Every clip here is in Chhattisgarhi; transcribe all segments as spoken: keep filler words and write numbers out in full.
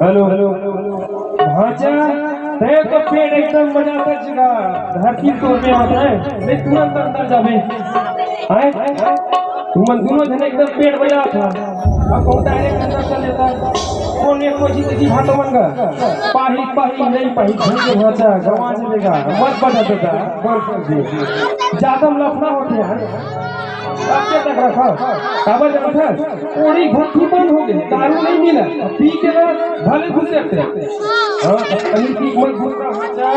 Hello, hello. भांचा, ते तो पेड़ एकदम मजा आता जगह, धरती तोड़ में आता है, मैं तुरंत अंदर जावे। आए? तुमन दोनों जन एकदम पेड़ बजा था, अब वो डायरेक्ट अंदर चल जाता। कौन एक कोई जिंदगी भाटो मन का? पाही, पाही, नहीं पाही, भूल के भांचा, गवा जाएगा, मत बजा दादा, बंद कर दे। ज्यादा लफड़ा होते यार। अब क्या तक रखा? काबर जानथस? ओड़ी भट्टी बंद हो गई, दारू नहीं मिला। अब पी के ना भले घुसे थे। हाँ, कहीं पी के मत घुसना, हाँ, जा।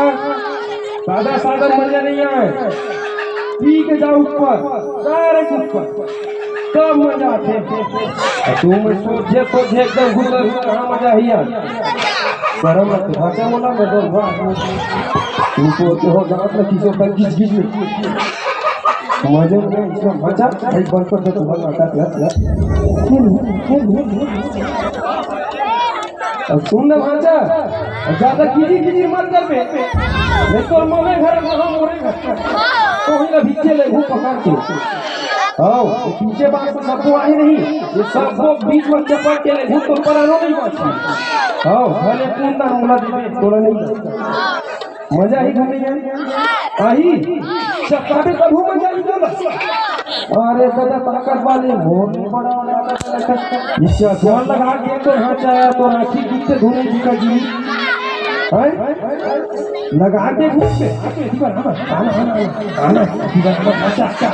सादा, सादा मजा नहीं आए। पी के जाओ ऊपर, डायरेक्ट ऊपर। तब मजा आथे। अब तू मैं सोचे, सोचे एकदम घुसर, कहाँ मजा ही यार। शर्म मत, भांचा बोला मैं तो, वाह। तू सोचे हो, गाँव में किसी पर किस, किस में। मजे में इसमें मजा, भाई, बंद कर दे, तुम्हारा नाटक, लग, लग। अब सुन ना भांचा, अब ज्यादा किचिर किचिर मत कर बे। नहीं तो मोरे घर में हम मोरे घर। तो ही ना भिक्षे ले हूँ पकड़ के। आओ, तो पीछे बात तो सबको आए नहीं। ये सबको बीच में चपट के ले हूँ तो परानो नहीं बाँची। आओ, भले पूर्ण ना हमला दे, थोड़ा नहीं। मजा ही घूमे यार। आही, चक्का पे तब मजा ही चला। अरे दादा, ताकत वाले मोर में बड़ा वाला। इससे कौन लगा के तो भांचा, तो राखी कितने धोने जी का जी। हैं? लगा के घूम पे। आना, आना, आना, आना, आना। अच्छा, अच्छा।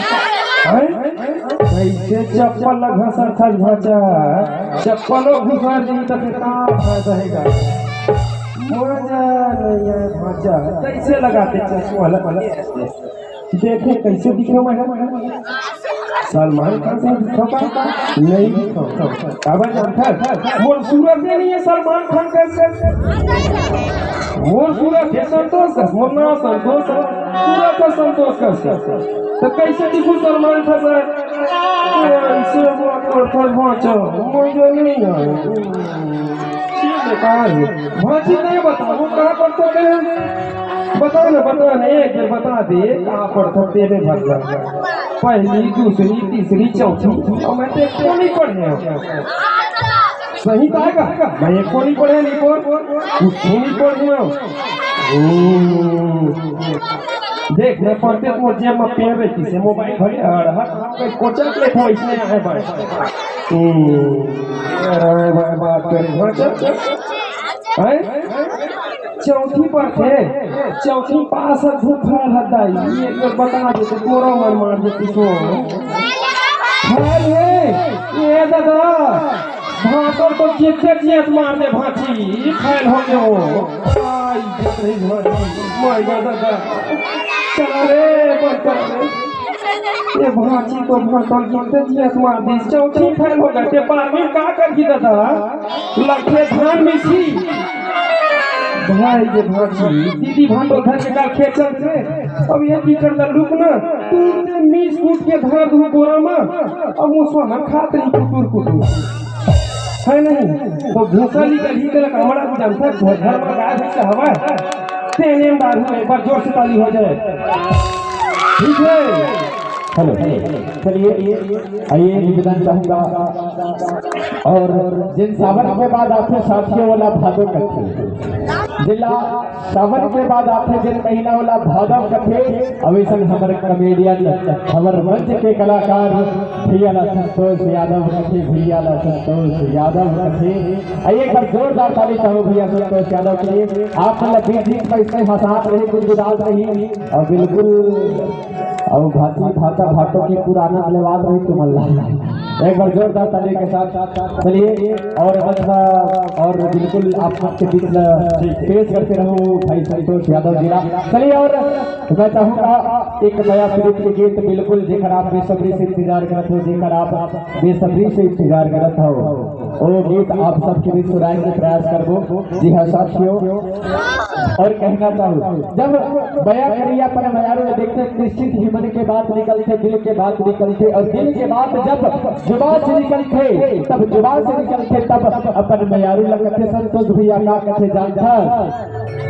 हैं? कैसे चप्पल लगा सर था भांचा? चप्पलों घुसा दी तो फिर का फायदा हैगा? मजा नहीं है भांचा, कैसे लगाते चश्मा वाला? देखे कैसे दिखे मैं? सलमान खान से दिखो का? नहीं दिखो। अब जानता है, मोर सूरत में नहीं है सलमान खान कैसे? मोर सूरत है संतोष का, मोर नाम संतोष है, सूरत है संतोष का। तो कैसे दिखूं सलमान खान से? ऐसे बात करता भांचा, मजा नहीं है। ये बेकार है। भांची नहीं बता, वो कहाँ पर तो कहे? बता ना, बता ना, एक बार बता दे, कहाँ पर तो तेरे भर लग गया। पहली, दूसरी, तीसरी, चौथी, और मैं तो एको नहीं पढ़े हूँ। सही तो है का? मैं एको नहीं पढ़े, नहीं पढ़, कुछ नहीं पढ़े हूँ। हम्म। देख, मैं पढ़ते तो जेब में पेन रहती से, मोबाइल भरे, और हर कोई कोचा के लेखो इसने है भाई। हम्म। अरे भाई, बात करे, हाँ, चल, चल। हैं? चौथी पर थे, चौथी पास है, धूप है, हदाई। ये तो बता दे, तो तोरा मन मार दे, कुछ हो। हाय रे, ये दादा, भांटो तो जितने जियत मार दे, भांची, फैल हो गए हो। आई, जब नहीं मार, मार गया दादा। चला रे, बंद कर रे। ये भांची तो भांटो जितने जियत मार दी, चौथी फैल हो गए, ते बारहवीं का कर दी दादा? लखे धान मिसी। भाई के भांची, दीदी भांटो घर के का खेत चल रे। अब ये की करता लुक ना, तू ते मीस कूट के धर दू बोरा में, अब वो सोना खात रही कुटुर कुटुर। है नहीं? तो भूसा निकल ही तेरा कामड़ा को जानता है, घर घर में गाय भैंस हवा है। तेने में दारू, एक बार जोर से ताली हो जाए। ठीक है? हेलो, चलिए, आइए, निवेदन चाहूंगा। और जिन सावन के बाद आथे साथियों वाला भादो कथे, जिला सावन के बाद आथे जिन महीना वाला भादो कथे, अभी संग हमर कॉमेडियन, हमर मंच के कलाकार भैया ला संतोष यादव कथे, भैया ला संतोष यादव कथे। आइए, एक बार जोरदार ताली चाहूँ भैया संतोष यादव के लिए। आप मतलब बीच बीच में इसमें हंसात रही, गुदगुदात रही, और बिल्कुल, और भांची भांटा भांटो की पुराना लेवाल रही तुम अल्लाह। एक बार जोरदार ताली के साथ चलिए, और अच्छा, और बिल्कुल आप सबके बीच में पेश करते रहूं भाई संतोष यादव जी ला। चलिए, और मैं चाहूंगा एक नया प्रीत के गीत, बिल्कुल जेकर आप बेसब्री से इंतजार करत हो, जेकर आप बेसब्री से इंतजार करत हो, वो गीत आप सबके बीच सुनाए के प्रयास करबो। जी हाँ साथियों, और कहना चाहूँ, जब बया करिया अपन मयारू ला देखथे, निश्चित ही मन के बात निकलथे, दिल के बात निकलथे, और दिल के बात जब जुबान से निकलथे, तब जुबान से निकलथे, तब अपन मयारू ला कथे। संतोष भैया का कथे जानथस?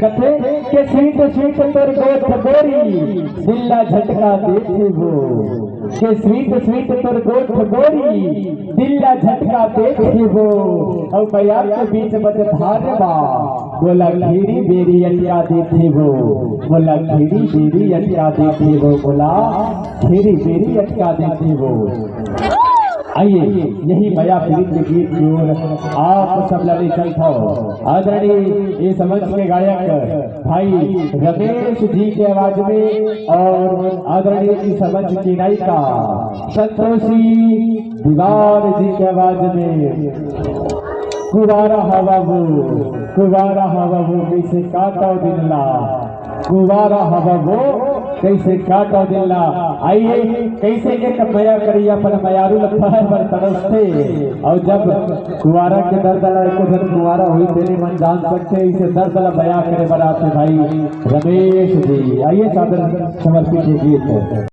कथे के sweet sweet तोर गोठ बोरी, दिल ला झटका देथे वो। के sweet sweet तोर गोठ गोरी, दिल ला झटका देथे वो। अउ मया के बीच मझधार मा, मोला घेरी बेरी अटका देथे वो, मोला घेरी बेरी अटका देथे वो, मोला घेरी बेरी अटका देथे वो। आइए, यही मया प्रीत के गीत की ओर आप सब ला ले चलत हौं। आदरणीय इस मंच के गायक भाई रमेश जी के आवाज में और आदरणीय इस मंच की नायिका संतोषी दीवान जी के आवाज में। कुवारा हवा वो, कुवारा हवा वो, कइसे काटव दिन ला। कुवारा हवा वो, कइसे काटव दिन ला। आइए, कइसे एक मया करइया अपन मयारू ल पाए बर तरसथे, अउ जब कुवारा के दर्द ला, एको झन कुवारा होही तेने मन जान सकथे, अइसे दर्द ला बयां करे बर आथे भाई रमेश जी। आइए, सादर समर्पित ये गीत।